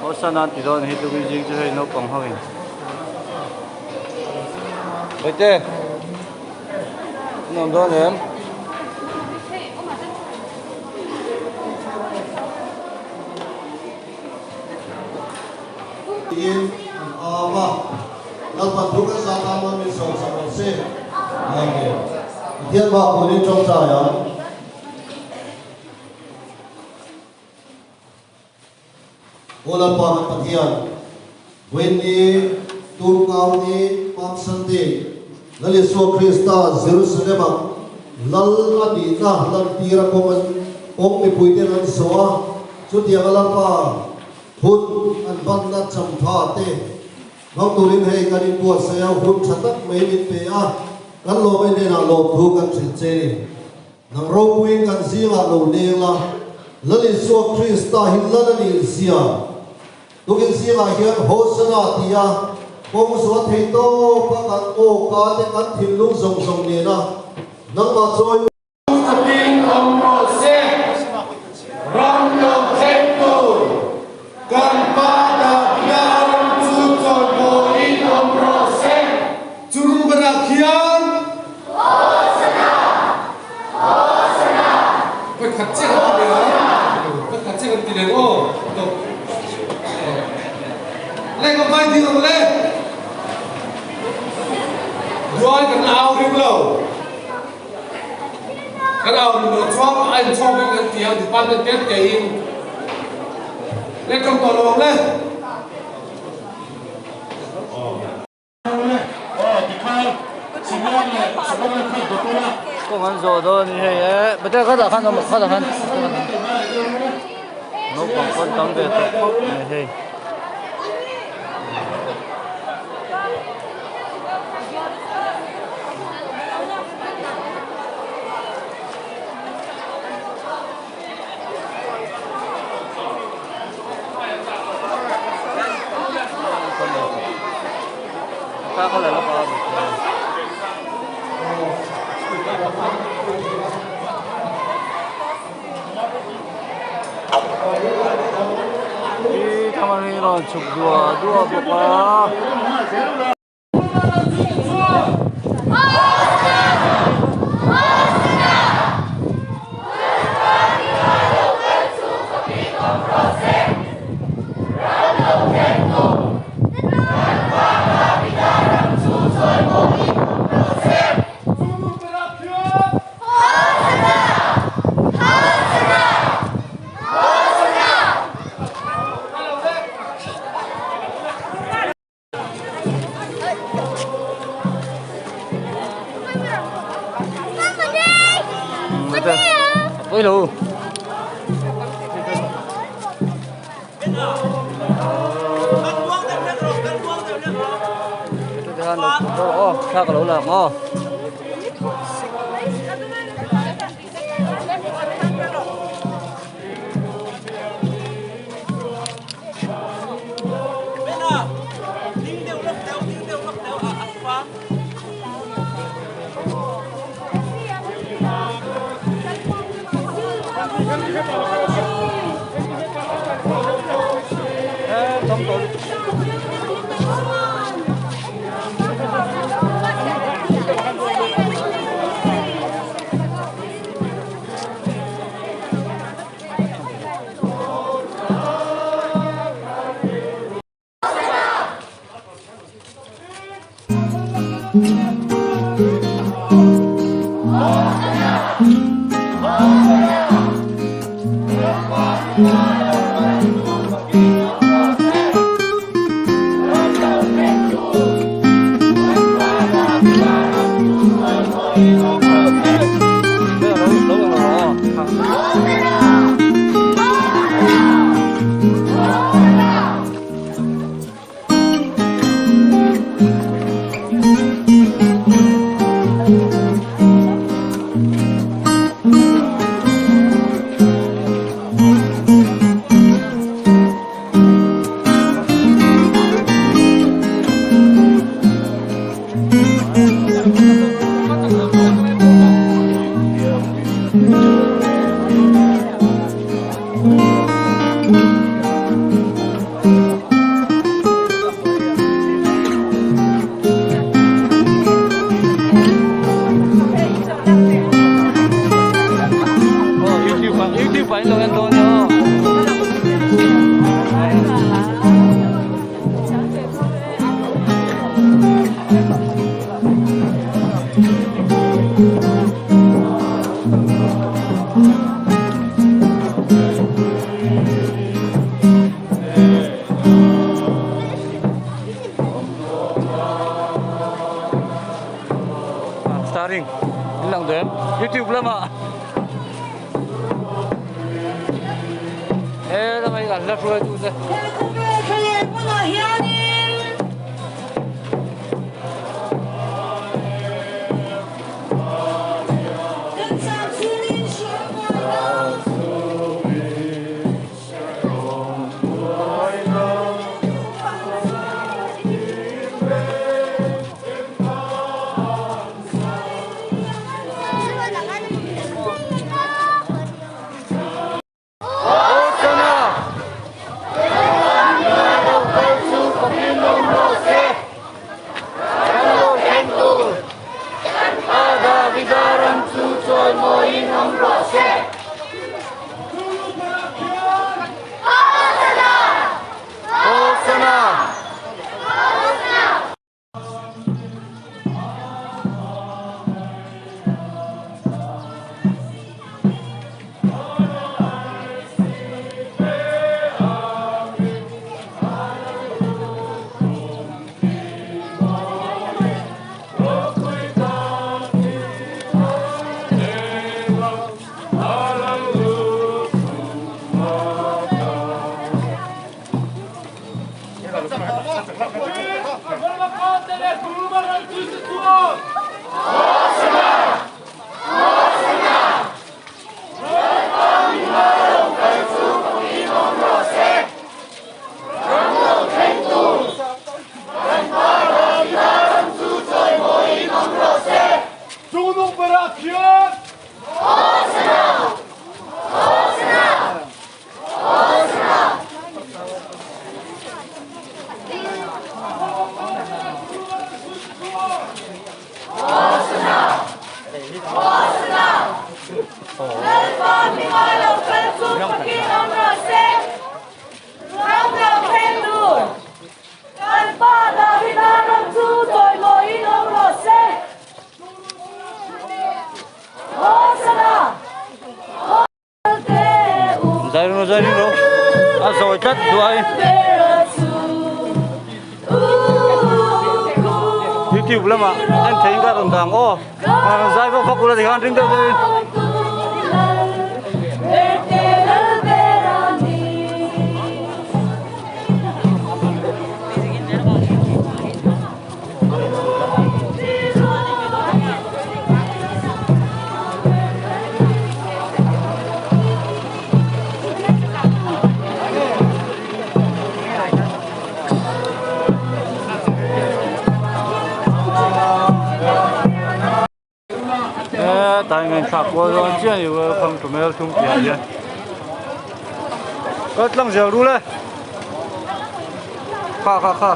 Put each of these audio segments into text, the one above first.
Hosana an ti dawn a ni hi tukin zing chu hei naupang ho in. Baite an awm dawn em? Tiin an au a, Lalpan thu kan zat a mawi min sawm sak rawh se. Amen. Pathian bak turin tawngtai ang. Aw Lalpa kan Pathian, Vawiinni, Tumkau ni, Palm Sunday, Lal Isua Krista Jerusalem-ah Lal a nihna lantira kawng kawng mipuiten an zawh a, chutianga Lalpa hun an banna champha te hmang turin hei kan inbuatsaih a, hun tha tak mai min pe a, kan lawmei hnenah lawmthu kan hrilh che ni. Nang ropuiin kan zingah lo leng la, Lal Isua Krista hi Lal a nih zia tukin zingah hian Hosana tia kawng zuah thei tawp a kan aw ka te kan thinlung zawng zawng nena nangmah chawi Chatin awm rawh se, ram lo thleng tur kan Pa Davida ram chu chawimawiin awm rawh se. Chung berah khian Hosana! Hosana! Pakhat chiah kan ti leh ang. Pakhat chiah kan ti leh aw. Tawp. Le ka vai ding ang le. Duai kan au ring lo. Kan au ring lo chuan a inchhawk in kan ti ang department te te in. Le tawng tawh lo ang le. Kawng an zawh dawn a ni hei e bete khatah khan awm khatah khan naupang pawn tam ve tawh khawp mai hei. Chhuk duah duah bawk a. Ôi lù. Thla ka lo lak maw? Recording in lang duh em youtube lamah he lamah hi kan hla hruai tu te. Zai ro a zawi tlat duai youtube lamah en theiin ka rawn dang aw zai vak vak ula tikhan ring deuh deuhin. Tại ngành thạc qua rồi chia nhiều không tụi mày thung tiền gì có lăng giờ đủ đấy kha kha kha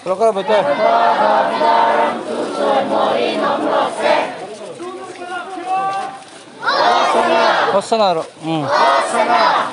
Lo betul. Hosanna ro. Hosanna.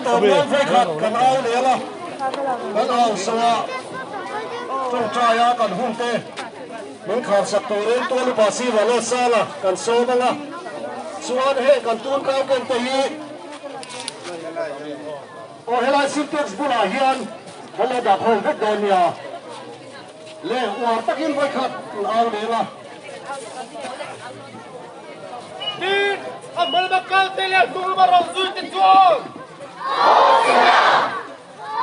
tawp nan vawikhat kan au leh ang a, kan au saw a, tawngtai a kan hun te min kharsak turin tual upa Siva leh Sala kan sawm ang a, chuan heng kan tun kau ken te hi aw helai Sintex bulah hian kan lo dah khawm vek dawn nia le uar takin vawikhat an au leh ang a. Tin, a hma lama kal te leh a hnung lama rawn zui te chuan. Hosana!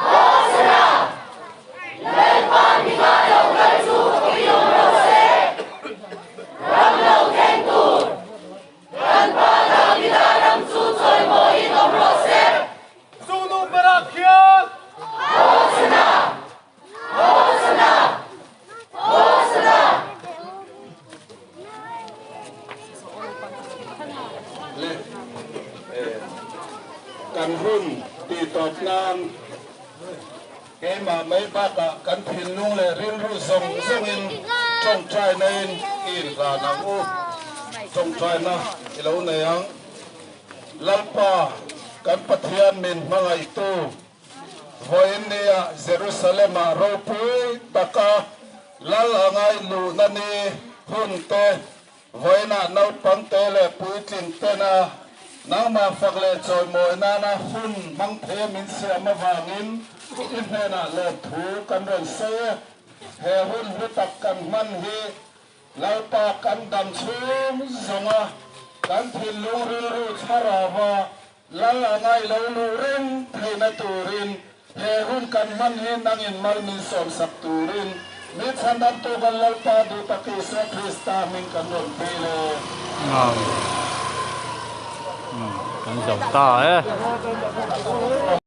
Hosana! Lalpa hminga lo kal chu i awm rawh se. Ram lo thleng tur, kan Pa Davida ram chu chawimawiin awm rawh se. Chu nu berah khian. Hosana! Hosana! Hosana! Le kan hun tih tawp nan keimah mai bakah kan thinlung leh rilru zawng zawngin tawngtaina in i inhlan ang u. Tawngtaina i lo nei ang. Lalpa kan Pathian min hmangaihtu Vawiinnia Jerusalem-ah ropui taka Lal a ngaihluhna ni hun te, vawiinah naupangte leh puitling tena nangmah fak leh chawimawi nana hun hmang thei min siam avangin i hnenah lawmthu kan rawn sawi e. He hun hlu tak kan hman hi Lalpa kan dam chhung zawnga kan thinlung rilru thlarauva Lal a ngai lo luh reng theihna turin he hun kan hman hi nangin mal min sawmsak turin mi chhandamtu kan Lalpa duh tak Isua Krista hming kan rawn dil e. Kan zo ta e.